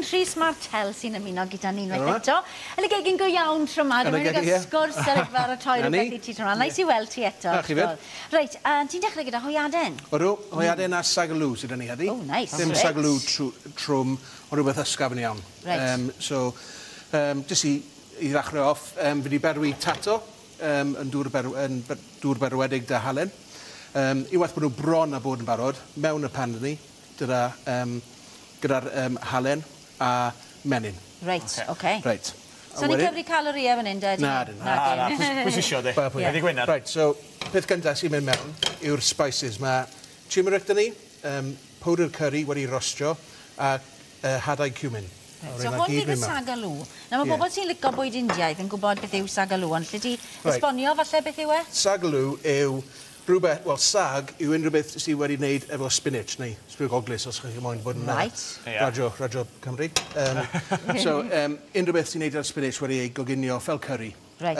Rhys Martell sy'n ymuno gyda ni unwaith eto. Yn y gegin go iawn tro 'ma. Dwi'n mynd i gael sgwrs ar eich baratoi rhywbeth i ti tro 'ma. Neis i weld ti eto. Na, chi fyd. Reit, ti'n dechrau gyda hwyaden? Odw, hwyaden a sagaloo sydd 'da ni heddi. Oh, nice. Ddim sagaloo trwm, ond rhywbeth ysgafn iawn. Reit. So, jyst i ddechrau off, fi 'di berwi tato yn dŵr berwedig 'da halen. Unwaith bod nhw bron â bod yn barod, mewn y pan 'da ni, gyda'r halen a menyn. Reit, oce. Reit. So ni'n cyfri calorïau fan hyn, de? Na, dyn. Na, na, pwy sy isio, de? Heddi Gwener. Reit, so peth gyntaf sy'n mynd mewn yw'r spices. Mae turmeric 'da ni, powdr curry wedi rostio, a hadau cumin. So hwn fydd y sagaloo. Nawr mae bobl sy'n licio bwyd Indiaidd yn gwybod beth yw sagaloo, ond lle ti esbonio falle beth yw e? Sagaloo yw rhywbeth, wel, sag yw unrhyw beth sydd wedi wneud efo spinach, neu sbrigoglys, os chi'n moyn bod yn Radio Cymru. So, unrhyw beth sy'n wneud ar spinach wedi ei goginio fel curry. Reit.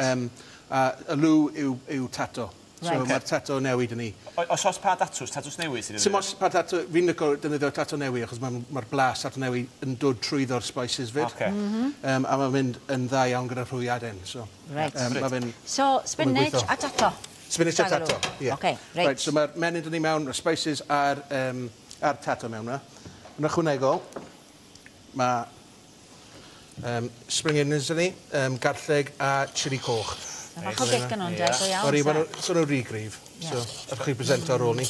A y lw yw tato. So mae'r tato newid yn ni. Os oes pa datws, tatws newydd sydd yn Sim os pa tato, fi'n licio defnyddio tato newydd, achos mae'r blas tato newydd yn dod trwyddo'r spices fyd. A mae'n mynd yn dda iawn gyda'r hwyaden. So, Reit. So, spinach a tato. Spinach a tato, ie. Oce, reit. Right, so mae'r menyn 'da ni mewn, y spices a'r tato mewn 'na. Yn ychwanegol, mae spring onions 'da ni, garlleg a chili coch. Mae bach o gic yn hwn, de, go iawn. Ori, maen nhw'n rhy gryf, so allwch chi presento ar ôl ni.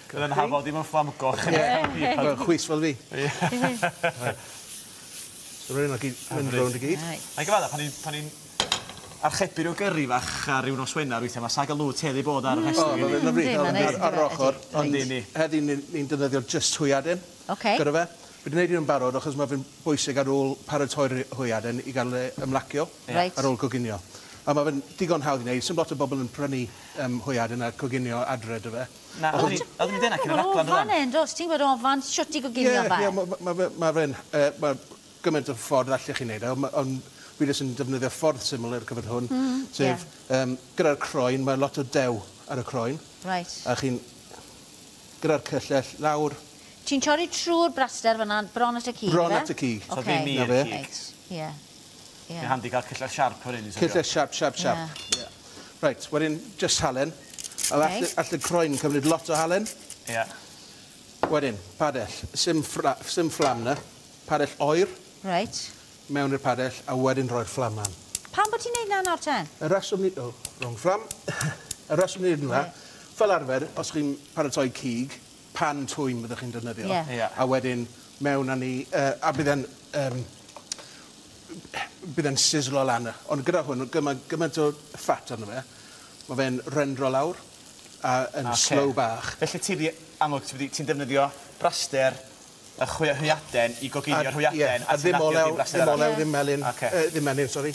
Bydd yn hafod ddim yn fflam goch. Ie, chwys fel fi. So rhaid i mynd rownd i gyd. A'i gyfadda, pan i'n archebu rhyw gyrri fach ar ryw nos Wener weithiau, mae sagaloo tueddu bod ar y rhestr. O, mae'n lyfli, ar yr ochr. Ond heddi ni'n defnyddio just hwyaden. Gyda fe. Fi wedi gwneud yn barod achos mae fe'n bwysig ar ôl paratoi'r hwyaden i gael e ymlacio ar ôl coginio. A mae fe'n digon hawdd i wneud. Sim lot o bobl yn prynu hwyaden a coginio adre, dy fe. Na, oedden ni dyna cyn yr raglen, Ofan e, does? Ti'n gwybod ofan, shwt i goginio fe? Ie, mae fe'n... Mae gymaint o ffordd allech chi wneud e, ond fi jyst yn defnyddio ffordd syml ar gyfer hwn, sef gyda'r croen, mae lot o dew ar y croen. Reit. A chi'n... gyda'r cyllell lawr. Ti'n torri trwy'r braster fyna, bron at y cig, Bron at y cig. So ddim i'r cig. Ie. Mae'n handi gael cyllell siarp o'r un. Cyllell siarp, siarp, siarp. Reit, wedyn, just halen. All y croen cymryd lot o halen. Ie. Wedyn, padell. Sim fflam na. Padell oer. Reit. Mewn i'r padell, a wedyn rhoi'r fflam lan. Pam bod ti'n neud na nawr ten? Y reswm ni... Oh, wrong fflam. Y reswm ni wneud na, fel arfer, os chi'n paratoi cig, pan twym byddwch chi'n defnyddio. A wedyn, mewn â ni... A bydd e'n sizzlo lan. Ond gyda hwn, gymaint o fat arno fe, mae fe'n rendro lawr a yn slow bach. Felly ti wedi, amlwg, ti'n defnyddio braster y hwyaden i goginio'r hwyaden. A ddim olew, ddim olew, ddim melyn, ddim menyn, sori.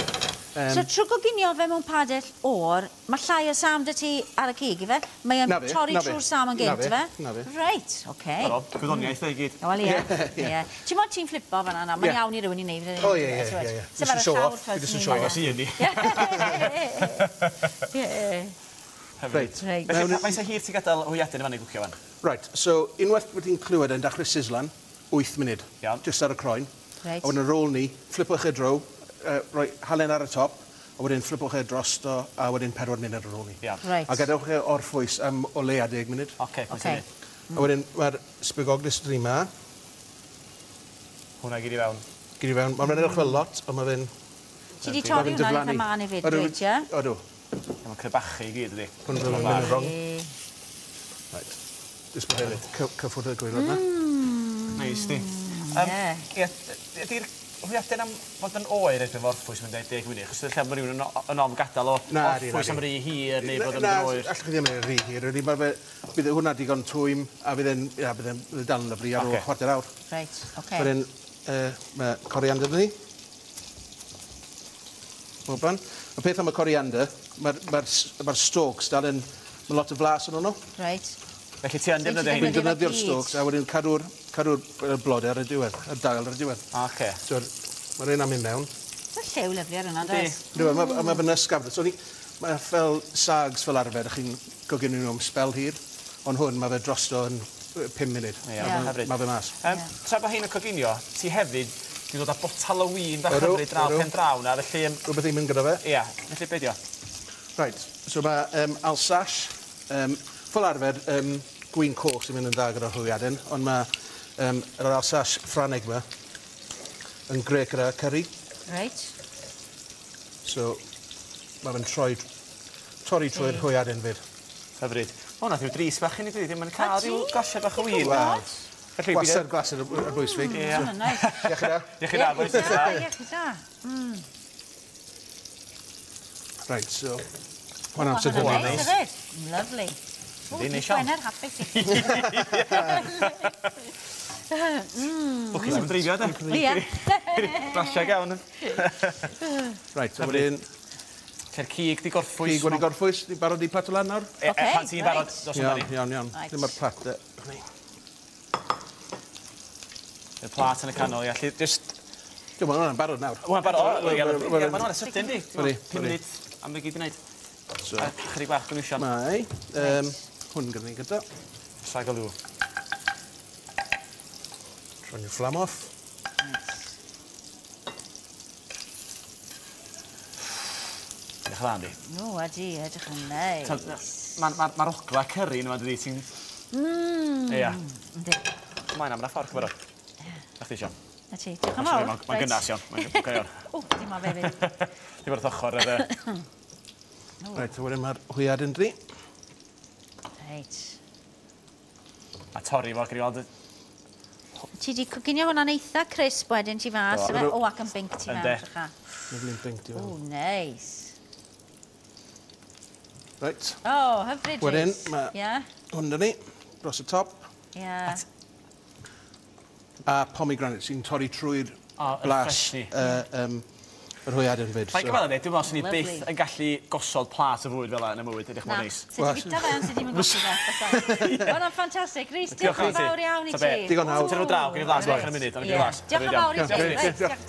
So trwy goginio fe mewn padell oer, mae llai o sam 'da ti ar y cig, ife? Mae e'n torri trwy'r sam yn gynt, ife? Na fe. Reit, oce. Gwyddoniaeth e i gyd. Wel, ie. Ti'n modd ti'n flipo fan'na nawr, mae'n iawn i rywun i wneud. O, ie, ie, ie. Sef ar y show llawr, off. Fi jyst yn show off. Ie. Reit. Felly, faint o hir ti'n gadael hwyaden yn fan i gwcio fan? Reit, so unwaith bod ti'n clywed e'n dechrau sislan, 8 munud, just ar y croen. Reit. A wedyn ar ôl ni, fflipwch e draw, rhoi halen ar y top, a wedyn fflipwch e drosto, a wedyn 4 munud ar ôl ni. Reit. A gadewch e orffwys am o leia 10 munud. Oce, Oce. A wedyn mae'r sbrigoglys 'da ni 'ma. Hwnna gyd i fewn. Gyd i fewn. Mae'n edrych fel lot, ond mae fe'n... Ti 'di torri hwnna'n eitha mân hefyd, dweud, ie? Odw. Mae'n crebachu i gyd, ydi? Hwn yn mynd yn wrong. Reit. Jyst bod hefyd cyffwrdd y gwaelod 'na. Neis, di. Ie, ydi'r hwyaden am fod yn oer erbyn orffwys mewn 10 munud? Achos ella bod rhywun yn ofn gadael o orffwys am rhy hir neu bod yn Na, oer. allwch chi ddim yn rhy hir. Ydy, mae fe, bydd hwnna digon twym a bydd e'n, ia, bydd e'n dal yn lyfli ar ôl chwarter awr. Reit, oce. Wedyn, mae coriander 'da ni. Bob. Y peth am y coriander, mae'r stalks dal yn... Mae lot o flas yn hwnnw. Reit. Felly ti yn defnyddio Dwi'n defnyddio'r stalks a wedyn cadw'r blodau ar y diwedd, y dail ar y diwedd. Oce. So, mae'r un am mynd mewn. Mae'n lliw lyfli ar hwnna, does? Yndi, mae fe'n ysgafn. So, mae fel sags fel arfer, chi'n coginio nhw am sbel hir, ond hwn, mae fe drosto yn 5 munud. Mae fe mas. Tra bod hein yn coginio, ti hefyd di dod â botal o win bach hyfryd draw pen draw na, felly... Rhywbeth i'n mynd gyda fe. Ia, felly be di o? Right, so mae Alsace, fel arfer, gwin coch sy'n mynd yn dda gyda'r hwyaden, ond mae yr Alsace Ffrangeg yma yn grêt gyda curry. Reit. So, mae fe'n torri trwy'r hwyaden fyd. Hyfryd. O, nath i'w dris bach i ni, dwi ddim yn cael rhyw glasiad bach o win. Gwasad glas ar bwys fi. Ie. Iechyd da. Iechyd da, boys. Iechyd da. Right, so... Hwna'n amser dyna. Hwna'n neis. Lovely. O, ti'n Gwener hapus i. Lwcus am dreifio, de. Ie. Glasiau iawn. Right, so wedyn... Lle'r cig di gorffwys. Cig wedi gorffwys, di barod i plato lan nawr? Oce, pan ti'n barod, dos amdani. Iawn, iawn, iawn. Ddim ar plat, de. Y plat yn y canol, ia. Just... Dwi'n meddwl, hwnna'n barod nawr. Hwnna'n barod, o, ie, mae hwnna'n sydyn, di. 5 munud am y gyd i wneud. So. A chydig bach gynwysion. Mae, hwn gyda ni gyda. Sagalw. Turn your flame off. Edrych yn dda, yndi? O, ydi, edrych yn neis. Mae'r ogla curry yma, dydi, ti'n... Ia. Yndi. Mae'n am na ffordd, cyfaro. Na chdi, Sian. Na ti, diolch yn fawr. Mae'n gynnas, iawn. Mae'n iawn. O, dim o fe fi. Dim o'r ochr ar y... Reit, wedyn mae'r hwyaden dri. Reit. A torri fo, gyda i weld... Ti di coginio hwnna'n eitha crisp wedyn ti fas. O, ac yn binc ti mewn. Yndê. Lyfli'n binc ti mewn. O, neis. Reit. O, hyfryd, Rhys. Wedyn, mae hwn dyn ni, dros y top. Ie. A pomegranate sy'n torri trwy'r blas yr hwyaden fyd. Mae'n gyfadda, dwi'n meddwl swn i byth yn gallu gosod plat o fwyd fel yna yn y mywyd, edrych mor neis. Na, sut ti'n bwyta fe, ond sut ti'n gosod fe. Hwnna'n ffantastig. Rhys, diolch yn fawr iawn i ti. Digon hawdd. Ti'n rhoi draw, gen i flas bach yn y munud, ond gen i flas. Diolch yn fawr i ti. Diolch.